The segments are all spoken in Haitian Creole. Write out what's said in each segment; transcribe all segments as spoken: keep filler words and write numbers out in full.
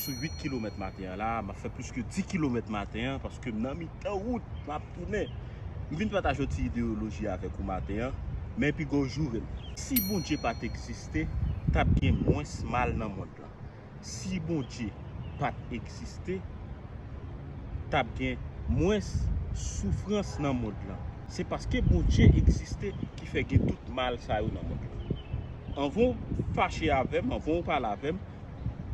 Sou uit kilomèt maten an la, m ap fè plis ke dis kilomèt maten an, paske m nan mitan wout, m ap tounen. M vin pataje yon ti ideyoloji avèk ou maten an, men epi gwo joure m. Si Bondye pa t egziste, t ap gen mwens mal nan mond lan. Si Bondye pa t egziste, t ap gen mwens soufrans nan mond lan. Se paske Bondye egziste ki fè gen tout mal sa yo nan mond lan. Anvan w fache avè m, anvan w pale avè m,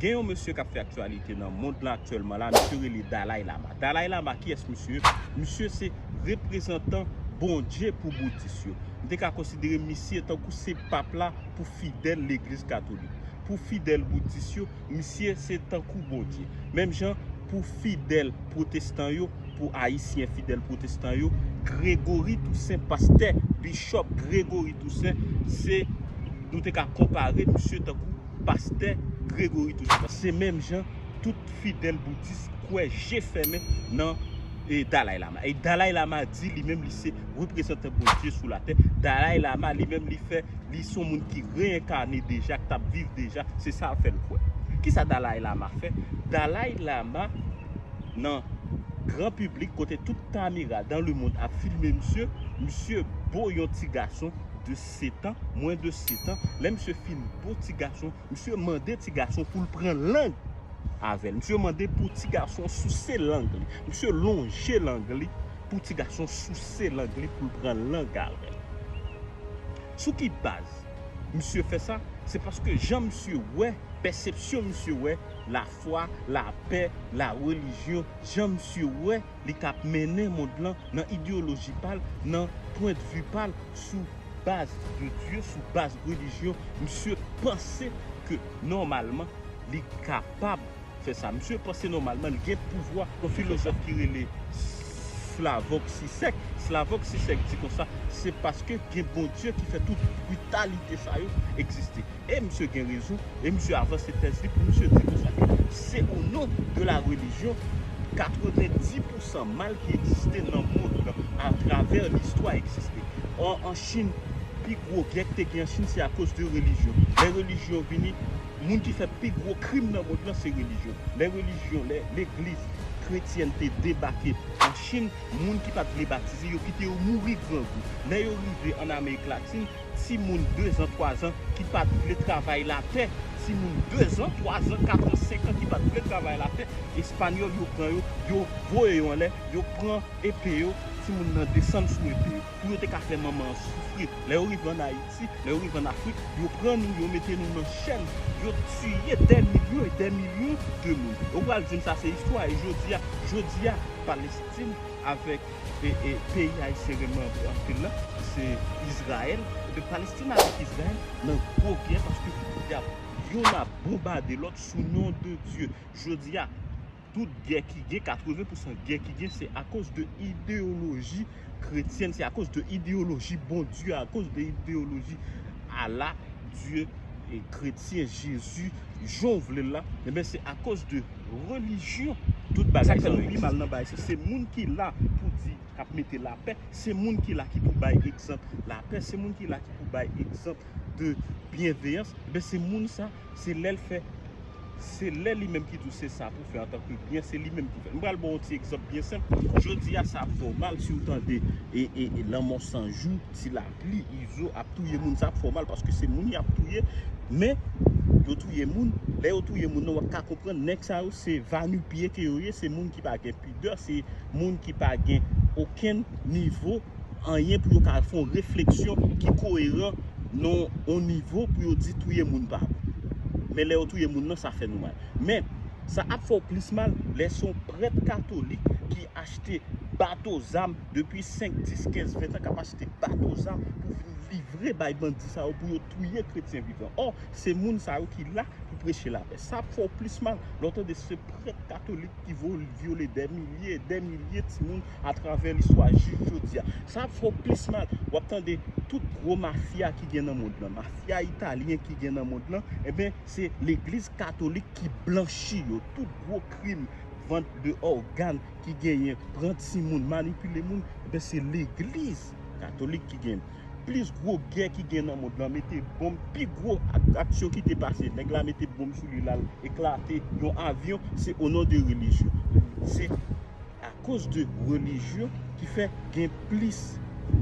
gen yon mesye k ap fè aktyalite nan mond lan aktyèlman la, misye rele Dalai Lama. Dalai Lama, kiyès misye ye? Misye se reprezantan Bondye pou boudis yo. M te ka konsidere misye tankou se pap la pou fidèl legliz katolik. Pou fidèl boudis yo, misye se tankou Bondye. Menm jan pou fidèl pwotestan yo, pou ayisyen fidèl pwotestan yo, Gregory Toussaint, pastè, bishop Gregory Toussaint, se, nou te ka konpare misye tankou pastè Gregory Toussaint. Se menm jan tout fidèl boudis kwè je fèmen nan e Dalai Lama. E Dalai Lama di li menm li se reprezantan Bondye sou latè. Dalai Lama li menm li fè, li se yon moun ki reyènkane deja, ki t ap viv deja, se sa fè l kwè. Kisa Dalai Lama fè? Dalai Lama nan gran piblik kote tout kamera dans le monde ap filme misye, misye bo yon ti gason de sèt an, mwens de sèt an. Lè misye fin bo ti gason, misye mande ti gason pou l pran lang avè l. Misye mande pou ti gason souse lang li. Misye lonje lang li pou ti gason souse lang li pou l pran lang avè l. Sou ki baz misye fè sa? Se paske jan misye wè, pèsepsyon misye wè lafwa, lapè, larelijyon, jan misye wè li k ap mennen mond lan nan ideyoloji pa l, nan pwendvi pa l, sou baz de Dye, sou baz relijyon, misye panse ke nòmalman li kapab fè sa. Misye panse nòmalman li gen pouvwa. Yon filozòf ki rele Slavoj Zizek. Slavoj Zizek di konsa, se paske gen Bondye ki fè tout britalite sa yo egziste. E misye gen rezon, e misye avanse tèz li pou misye di konsa ke se o non de la relijyon, katrevendis pousan mal ki egziste nan mond lan atravè listwa egziste. An, an Chin, pi gwo gè ki te gen an Chin, se akoz de relijyon. Lè relijyon vini, moun ki fè pi gwo krim nan mond lan, se relijyon. Lè relijyon, lè legliz kretyèn te debake an Chin, moun ki pa t vle batize, yo kite yo mouri grangou. Lè yo rive an Amerik Latin, timoun de zan, twa zan ki pa t vle travay latè, timoun de zan, twa zan, kat an, senk an ki pa t vle travay latè, espanyòl yo pran yo, yo voye yo anlè, yo pran epe yo, timoun nan desann sou epe yo, pou yo te ka fè manman an soufri. Lè yo rive an Ayiti, lè yo rive an Afrik, yo pran nou, yo mete nou nan chèn, yo tiye dè milyon e dè milyon de moun. Yo pral di m sa se istwa, e jodi a, jodi a, Palestin avèk e, e, peyi ayisyen renmen anpil la, se Izrayèl. Ebyen, Palestin avèk Izrayèl nan gwo gè paske y ap, youn ap bonbade lòt sou non de Dye. Jodi a, tout gè ki gen, katreven pousan gè ki gen, se akoz de ideyoloji kretyèn, se akoz de ideyoloji Bondye, akoz de ideyoloji Allah, Dye, e kretyen, Jezi, jan w vle l la, ebyen, se akoz de relijyon tout bagay sa yo egziste. Sa k fè nou pi mal nan bagay sa, se moun ki la pou di k ap mete lapè, se moun ki la ki pou bay egzanp lapè, se moun ki la ki pou bay egzanp de byenveyans, ebyen, se moun sa, se lè l fè, se lè li menm ki di w se sa pou fè antanke byen, se li menm ki fè l. M pral ba w yon ti egzanp byen senp. Jodi a, sa ap fè w mal si w tande e, e, e Lanmò San Jou, Ti Lapli, Izo ap touye moun, sa ap fè w mal paske se moun y ap touye. Men, yo touye moun, lè yo touye moun nan, w ap ka konprann nèg sa yo se va nu pieds ke yo ye, se moun ki pa gen pidè, se moun ki pa gen okenn nivo, anyen pou yo ka fè yon refleksyon ki koyeran nan yon nivo pou yo di touye moun pa bon. Men lè yo touye moun nan, sa fè nou mal. Men, sa ap fè w plis mal lè se yon prèt katolik ki achte bato zam depi senk, dis, kenz, ven an, k ap achte bato zam pou vin livre bay bandi sa yo pou yo touye kretyen vivan. Ò, se moun sa yo ki la pou preche lapè. Sa ap fè w plis mal lè w tande se prèt katolik ki vo-, vyole dè milye e dè milye timoun atravè listwa jis jodi a. Sa ap fè w plis mal. W ap tande tout gwo mafya ki gen nan mond lan, mafya italyen ki gen nan mond lan, ebyen, se legliz katolik ki blanchi yo. Tout gwo krim, vant de ògàn ki genyen, pran timoun, manipile moun, ebyen, se legliz katolik ki genyen. plis gwo gè ki gen nan mond lan, mete bonm, pi gwo ak- aksyon ki te pase, nèg la mete bonm sou li, l al eklate yon avyon, se o non de relijyon. Se akoz de relijyon ki fè gen plis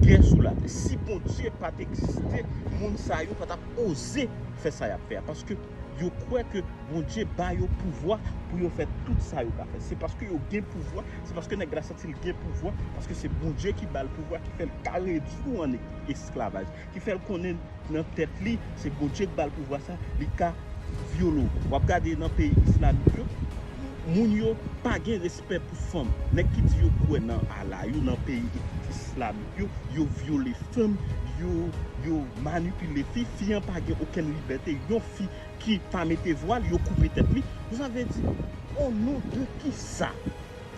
gè sou latè. Si Bondye pa t egziste, moun sa yo pa t ap oze fè sa y ap fè a. Paske yo kwè ke Bondye ba yo pouvwa pou yo fè tout sa yo ka fè. Se paske yo gen pouvwa, se paske nèg la santi l gen pouvwa, paske se Bondye ki ba l pouvwa, ki fè l ka redui w an esklavaj, ki fè l konnen nan tèt li, se Bondye k ba l pouvwa sa, li ka vyole w. W ap gade nan peyi islamik yo, moun yo pa gen respè pou fanm. Nèg ki di yo kwè nan Allah yo, nan peyi islamik yo, yo vyole fanm, yo, yo manipile fi. Fi an pa gen okenn libète. Yon fi ki pa mete vwal, yo koupe tèt li. Sa vle di, o non de ki sa?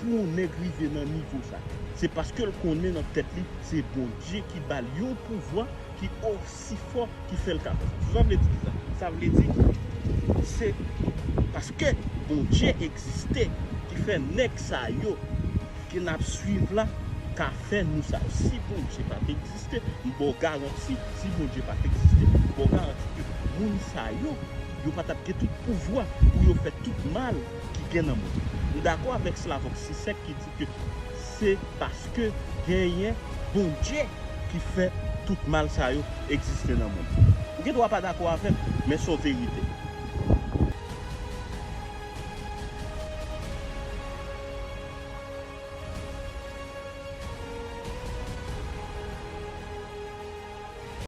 Pou yon nèg rive nan nivo sa, se paske l konnen nan tèt li se Bondye ki ba l yon pouvwa ki osi fò ki fè l ka fè sa. Sa vle di ki sa? Sa vle di se paske Bondye egziste ki fè nèg sa yo ke n ap swiv la ka fè nou sa yo. Si Bondye pa t egziste, m ba w garanti, si Bondye pa t egziste, m ba w garanti ke moun sa yo, yo pa t ap gen tout pouvwa pou yo fè tout mal ki gen nan mond. M dakò avèk Slavoj Zizek ki di ke se paske genyen Bondye ki fè tout mal sa yo egziste nan mond. Ou gen dwa pa dakò avè m, men se yon verite.